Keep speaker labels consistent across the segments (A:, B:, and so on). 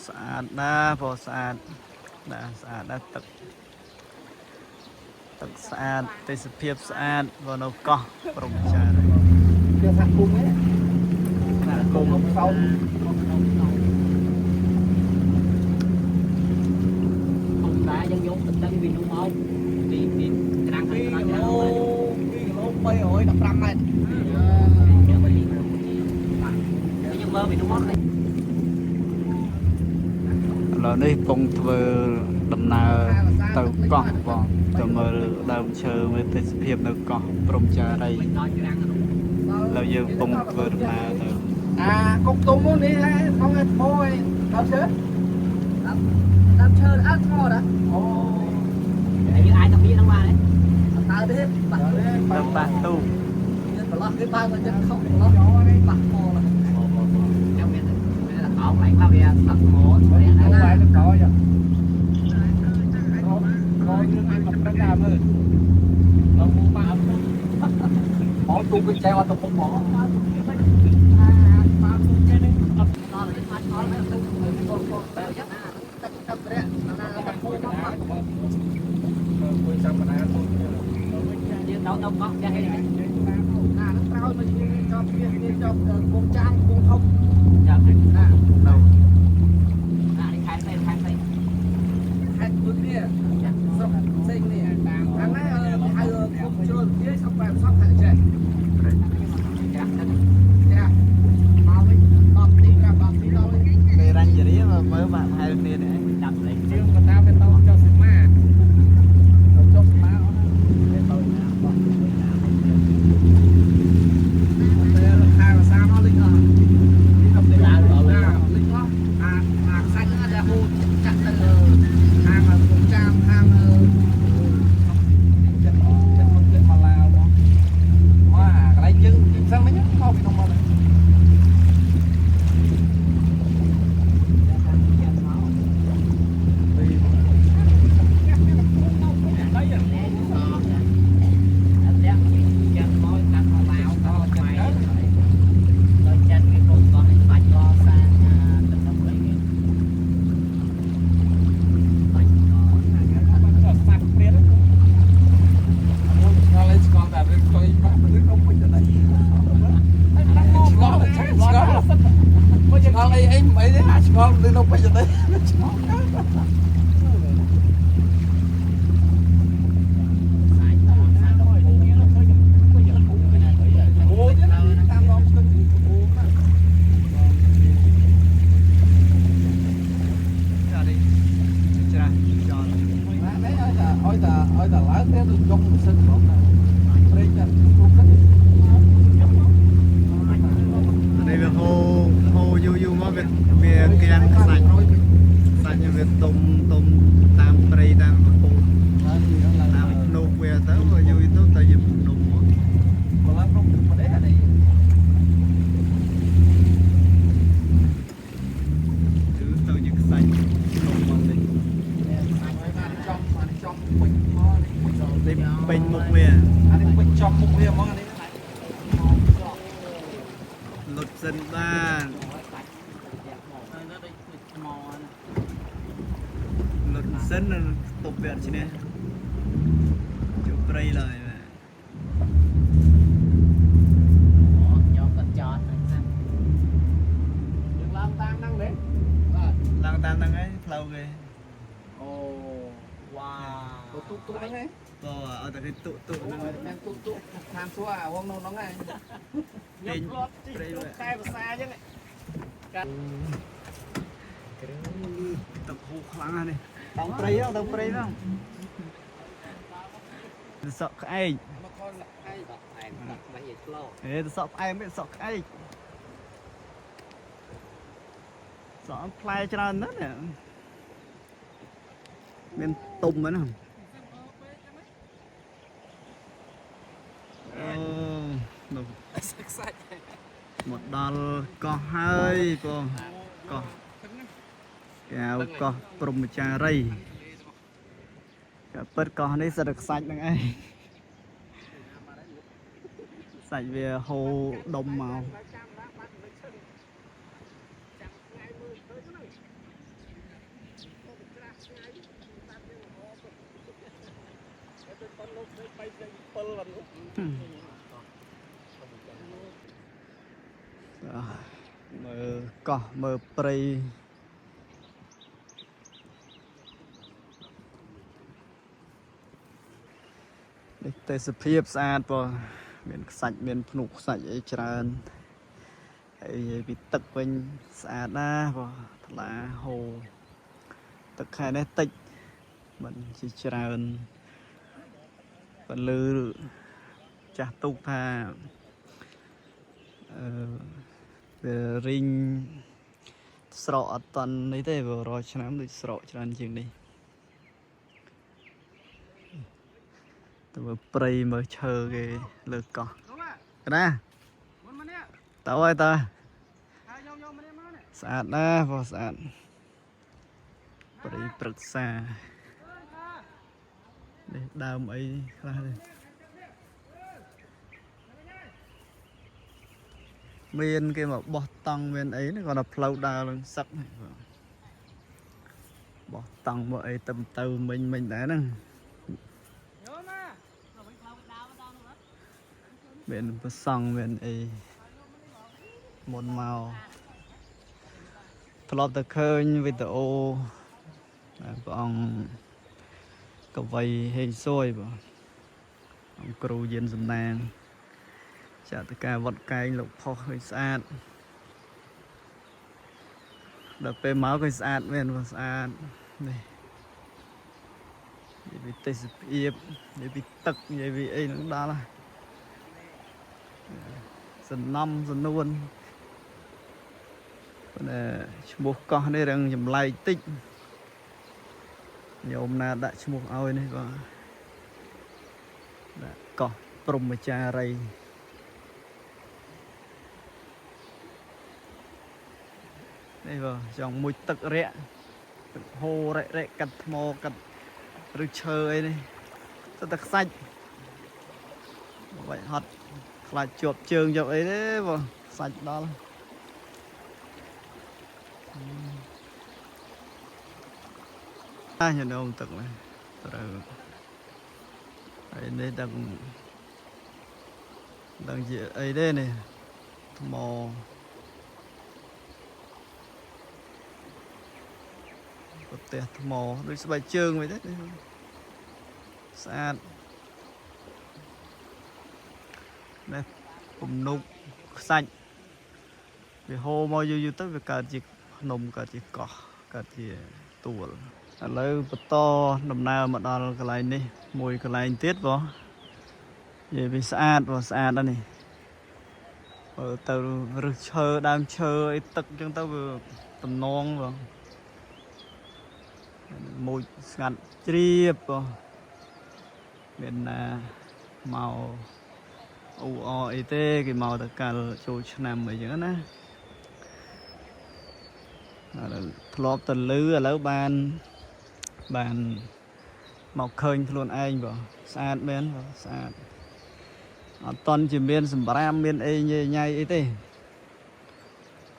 A: ស្អាតណាស់ព្រោះស្អាតណាស់ស្អាតណាស់ទឹកទឹកស្អាតទេសភាពស្អាតបើនៅកោះព្រំចារី
B: វាសហគមន៍ហ្នឹង
A: សហគមន៍
B: សោត
C: ធំដែរយើងយកទៅដឹងពីនោះមកពីពីក្រាំងខាង
B: 2
C: ក្រោយ
B: គីឡូ2គីឡូ315ម៉ែត្រ
C: ខ្ញុំមើលពីនោះមក
A: ឥឡូវនេះកំពុងធ្វើដំណើរទៅកោះបងទៅមើលដើមឈើមើលទេសភាពនៅកោះព្រំចារី
C: វិញដល់ច្រាំងនោះ
A: ឥឡូវយើងកំពុងធ្វើដំណើរទៅ
B: អាកុកទុំនេះហ្នឹងផងឯថ្មឯដើមឈើ
D: ដើមឈើអត់ថ្មដែរ
B: អូ
C: ហើយយើងអាចទៅមានហ្នឹងបានទេ
D: អត់ដើរទេបាក់
A: ទៅប៉ះទូក
D: មានប្រឡោះគេបើកទៅចិត្តខុសប្រឡោះបាក់ថ្មឡើយ
C: ចាំមានមានតែអោកឡើងខ្លះវាទឹកហ្មងនេះ
B: ទៅ
C: ណា
B: បែរទៅក្រោយក្រោយយើងអាចមកប្រឹងដែរមើលដល់មកបាក់អត់មកទូកចែអត់ទៅពុកមក
D: ដល់ទៅបាក់អត់ទៅទៅកូនកូនទៅចឹងណាទឹកទឹករៈណាទឹកហូរមកបាក់
B: គួយចាំបណ្ដាទូក
C: យើងដល់ទៅកោះផ្ទះគេ
D: ណានឹងក្រោយមកជាចប់វាគ្នាចប់គងចាមគងធំ
C: ចាំ
D: ណា
A: នៅ
C: ណានេះខែផ្សេងខែផ្សេង
D: ខេត្តដូចគ្នាស្រុកផ្សេងគ្នាខាងណាគេហៅគុំជ្រុលវាស្រុកបែបសពខេត្តចេះ
C: ច្រាំងទឹក
D: ចាមកវិញ10ទី5 10ទីដល់វិញ
A: គេរញ្ញរាមកមើលបាក់ប្រហែលគ្នានេះឯង
C: ចាប់លេង
B: ជាងបណ្ដាទៅទៅចុះសមាទៅចុះសមាអស់
C: ទៅណាបោះទៅណា
D: ពេលខែវស្សាមកលិចអស់
B: នេះទៅ
D: ណាលិចអស់អាអាខ្សាច់ហ្នឹងដែលហូរចាក់ទៅខាងកំពង់ចាមខាង
B: ចិត្តចិត្តមកចិត្តមកឡាវមកមកអាកន្លែងយើងយើងសិនមិញមកពីក្នុងមក
C: ចាំមកតាមមកឡាវដល់ខ្មែរដល់ចិនវាកូនកោះនេះបាច់កសាងទឹកទឹកអីគេបាច់ក
B: ស្មាតព្រាតឆ្ងល់អីឆ្ងល់តែរឿងផ្ទុយបាក់រឿងនំពេញទៅដីឆ្ងល់តែឆ្ងល់ឆ្ងល់អីអីមិនអីទេអាឆ្ងល់រឿងនំពេញទៅដីឆ្ងល់
C: សាច់ដល់សាច់ដល់
B: អូទៀតតាមដងស្ទឹងនេះអូណា
A: ចានេះច្រាស់ចោល
B: ណានេះឲ្យតែឲ្យតែឲ្យតែឡើងទៀតទៅយកម៉ាស៊ីនហ្មងណាព្រេងតែគ្រប់ទៅ
A: នេះវាហូរហូរយូរយូរមកវាវាគាំងខ្សាច់ខ្សាច់វាទុំទុំតាមព្រៃតាមកំពូលតាមភ្នំវាទៅវាយូរទៅទៅជាភ្នំមក
B: មកឡើងក្នុងប្រទេសអានេះ
A: គឺទៅជាខ្សាច់ភ្នំមកនេះ
B: ចំអានេះចំពេញមកនេះពេញ
A: នេះពេញមុខវា
B: អានេះពេញចំមុខវាហ្មងអានេះ
A: លុតសិនបានលុតសិនទប់វាអត់ឈ្នះជួបព្រៃឡើយបាទ
C: យកគាត់ចតហ្នឹង
B: យើងឡើងតាមហ្នឹងទេ
D: បាទ
A: ឡើងតាមហ្នឹងឯងផ្លូវគេ
B: អូ
C: វ៉ា
B: ទូទូទូហ្នឹងឯង
A: ក៏ឲ្យតែគេទុទុហ្នឹងឯង
B: មែនទូទូតាមសួរអាវងនៅហ្នឹងឯង
A: ពេញព្រៃវា
B: ខែភាសាអញ្ចឹង
A: ទឹកហូរខ្លាំងណាស់នេះដល់ព្រៃហ្នឹងដល់ព្រៃហ្នឹងទៅសក់ក្អែក
B: មកខនឯង
C: សក់ផ្អែមសក់ស្បៃឲ្យឆ្លោ
A: អេទៅសក់ផ្អែមទេសក់ក្អែកសក់ផ្លែច្រើនណាស់នេះមានទុំហ្នឹងអូនោះ
B: ខ្សាច់
A: មកដល់កោះហើយបងកោះគេហៅកោះព្រហ្មចារីក៏ពិតកោះនេះសិតតែខ្សាច់ហ្នឹងឯងខ្សាច់វាហូរដុំមក
B: 3 7បាទនោះ
A: មើលកោះមើលព្រៃនេះទេសភាពស្អាតបងមានខ្សាច់មានភ្នំខ្សាច់អីច្រើនហើយនិយាយពីទឹកវិញស្អាតណាស់បងថ្លាហូរទឹកខែនេះតិចមិនជាច្រើនពលឺចាស់ទុកថាអឺ វារីងស្រកអត់តន់នេះទេព្រោះរាល់ឆ្នាំដូចស្រកច្រើនជាងនេះទៅមើលព្រៃមើលឈើគេលើកោះកណា
D: មុនមកនេះ
A: តើអើយតើ
D: ហើយយកយកមកនេះមកនេះ
A: ស្អាតណាស់បងស្អាតព្រៃព្រឹក្សានេះដើមអីខ្លះនេះមានគេមកបោះតង់មានអីនេះគាត់ថាផ្លូវដើរឡើងសឹកនេះបងបោះតង់មកអីទៅទៅមិញមិញដែរហ្នឹង
D: យកមក
C: ទៅវិញផ្លូវដើរមកដល់នោះ
A: មានប្រសង់មានអីមុនមកធ្លាប់តែឃើញវីដេអូដែលព្រះអង្គកវីហេងសួយបងអង្គគ្រូយានសំណាងចតការវត្តកែងលោកផុសឲ្យស្អាតដល់ពេលមកក៏ស្អាតមែនបងស្អាតនេះនិយាយពីទេសភាពនិយាយពីទឹកនិយាយពីអីហ្នឹងដល់ហើយ សំណំសំនួនប៉ុន្តែឈ្មោះកោះនេះរឿងចម្លែកតិចញោមណាដាក់ឈ្មោះឲ្យនេះបាទដាក់កោះព្រហ្មចារីនេះបាទចង់មួយទឹករាក់ទឹកហូររាក់រាក់កាត់ថ្មកាត់ឬឈើអីនេះសិតតែខ្សាច់បាច់ហត់ ខ្លាចជាប់ជើងជាប់អីទេបងសាច់ដល់អាញនោមទឹកនេះត្រូវហើយនេះដឹងដឹងជាអីទេនេះថ្មប្រទេសថ្មដូចស្បែកជើងមិនទេនេះស្អាតនេះ ពំនុកខ្សាច់វាហូរមកយូរៗទៅវាកើតជាភ្នំកើតជាកោះកើតជាទួលឥឡូវបន្តដំណើរមកដល់កន្លែងនេះមួយកន្លែងទៀតបងនិយាយវាស្អាតបងស្អាតណាស់នេះបើទៅរឹសឈើដើមឈើអីទឹកអញ្ចឹងទៅវាតំណងបងមួយស្ងាត់ជ្រាបបងមានណាមក អូអអីទេគេមកតកាលចូលឆ្នាំអីចឹងណាឥឡូវធ្លាប់ទៅលឺឥឡូវបានបានមកឃើញខ្លួនឯងបងស្អាតមែនបងស្អាតអត់តន់ជាមានសម្រាមមានអីញ៉ៃញ៉ៃអីទេ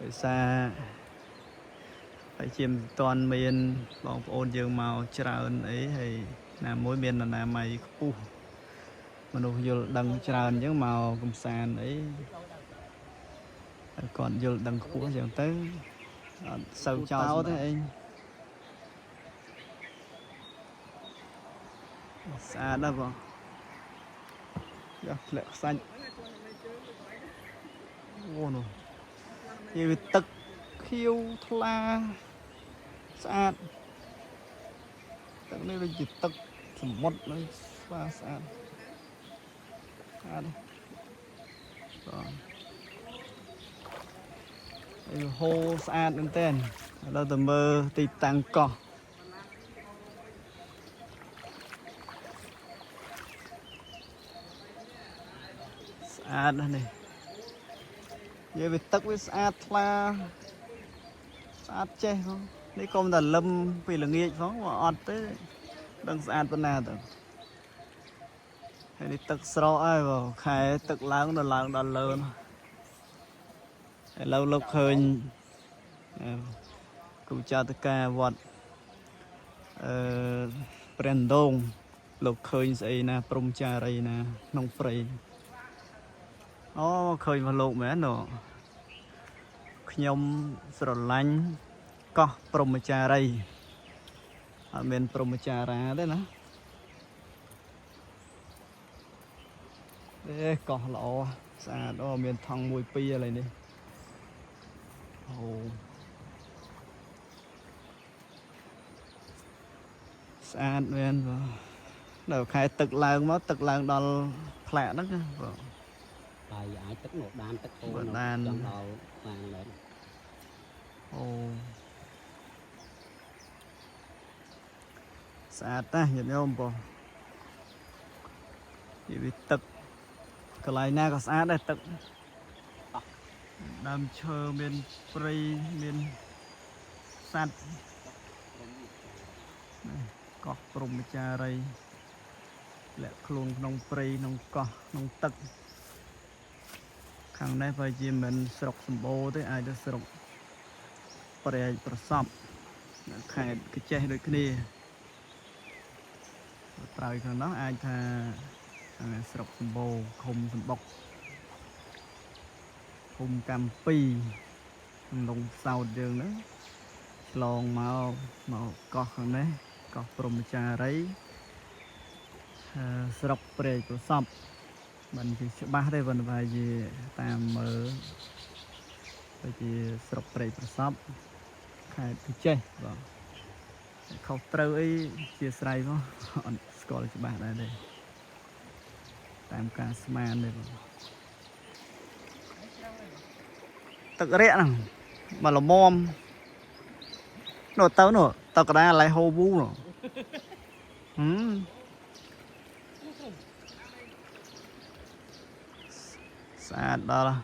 A: ដោយសារហើយជាមិនតន់មានបងប្អូនយើងមកច្រើនអីហើយណាមួយមានអនាម័យខ្ពស់ មនុស្សយល់ដឹងច្រើនអញ្ចឹងមកកំសាន្តអីហើយគាត់យល់ដឹងខ្ពស់អញ្ចឹងទៅអត់សូវចោលទេអីស្អាតណាស់បងយកធ្លាក់ខ្សាច់អូនោះនិយាយវាទឹកខៀវថ្លាស្អាតទឹកនេះដូចជាទឹកសមុទ្រនេះស្អាតស្អាត ស្អាតបាទអីហូរស្អាតមែនទែនឥឡូវទៅមើលទីតាំងកោះស្អាតណាស់នេះនិយាយវាទឹកវាស្អាតថ្លាស្អាតចេះផងនេះកុំតែលឹមពីល្ងាចផងបើអត់ទេដឹងស្អាតប៉ុណ្ណាទៅ ហើយនេះទឹកស្រកហើយបងខែទឹកឡើងដល់ឡើងដល់លើនោះឥឡូវលោកឃើញអឺគូចាតកាវត្តអឺព្រះណ្ដង លោកឃើញស្អីណាព្រំចារីណាក្នុងព្រៃអូឃើញមកលោកមែននោះខ្ញុំស្រឡាញ់កោះព្រំចារីអត់មានព្រំចារាទេណា អេកោះល្អស្អាតអូមានថង់មួយពីរឥឡូវនេះអូស្អាតមែនបងដល់ខែទឹកឡើងមកទឹកឡើងដល់ផ្លាកហ្នឹងណាបង
C: ហើយអាចទឹកនោះដានទឹកអូ
A: បើដាន
C: ចង់ដល់ខាងដែរ
A: អូស្អាតណាស់ញាតិញោមបងនិយាយពីទឹកកន្លែងណាក៏ស្អាតដែរទឹកដើមឈើមានព្រៃមានសត្វនេះកោះព្រហ្មចារីលាក់ខ្លួនក្នុងព្រៃក្នុងកោះក្នុងទឹកខាងនេះប្រហែលជាមិនស្រុកសម្បូរទេអាចទៅស្រុក ព្រែកប្រសពនៅខេត្តកញ្ចេះដូចគ្នាត្រើយខាងនោះអាចថាអាស្រុកសម្បូរឃុំសម្បុកឃុំកម្មពីក្នុងសោតយើងហ្នឹងឆ្លងមកមកកោះខាងនេះកោះព្រហ្មចារីអឺស្រុកព្រែកប្រសពមិនជាច្បាស់ទេប៉ុន្តែជាតាមមើលទៅជាស្រុកព្រែកប្រសព ខេត្តពិចេះបងតែខុសត្រូវអីជាស្រ័យមកអត់ស្គាល់ច្បាស់ដែរទេតាមការស្មានទេបងទឹករាក់ហ្នឹងមកល្មមនោះទៅនោះទៅកណ្ដាលឡៃហូវូនោះហឹមស្អាតដល់